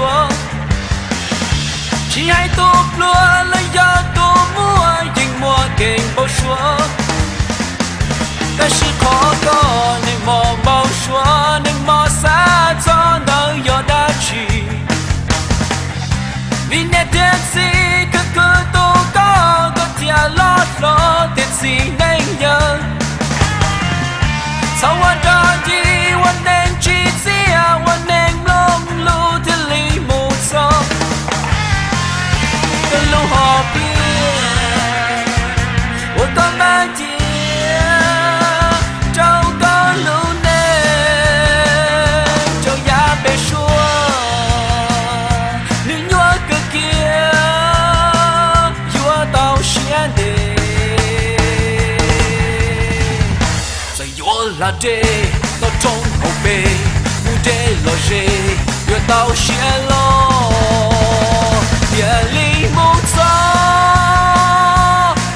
suav. Tsis hais tus pluag los yog tus muaj yeej muaj kev npau suav. Tab sis qhov koj neeg mos npau suav, neeg mos xav txog ntawd yog dab tsi? Vim niam thiab txiv khwv khwv tu koj, koj thiaj loj hlob thiaj txi neej yawg. Txhob ua dog dig ua neeg tsis txiaj, ua neeg mloog lus thiaj li mus txog. Koj lub hom phiaj uas koj npaj cia rau koj lub neej rau yav pem suab, nws nyuaj kawg kiag yuav tau siab ntev. Txawm yuav hla dej toj roob hauv pes, mus deb los ze, yuav tau siab loj thiaj li mus txog.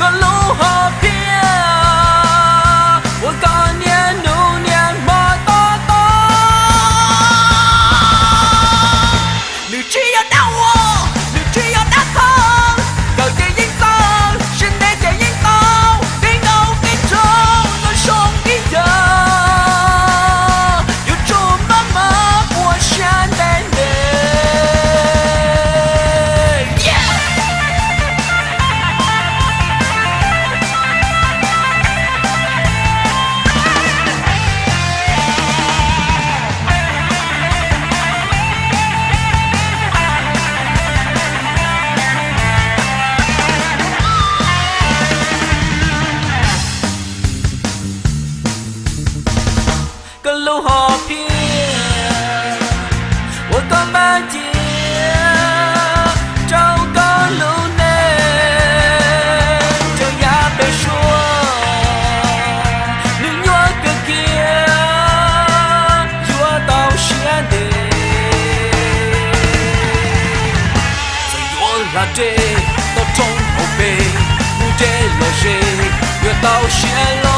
Koj lub hom phiaj uas koj niaj hnub niaj hmo tos tos, nws tsis yog dab ua, nws tsis yog dab qhov, kawm ces yeej txawj, siab ntev ces yeej tau, kev nkauj kev nraug los zoo ib yam, yuav tsum maj mam ua siab ntev ntev. Koj lub hom phiaj uas koj npaj cia rau koj lub neej rau yav pem suab, nws nyuaj kawg kiag yuav tau siab ntev. Txawm yuav hla dej toj roob hauv pes, mus deb los ze, yuav tau siab loj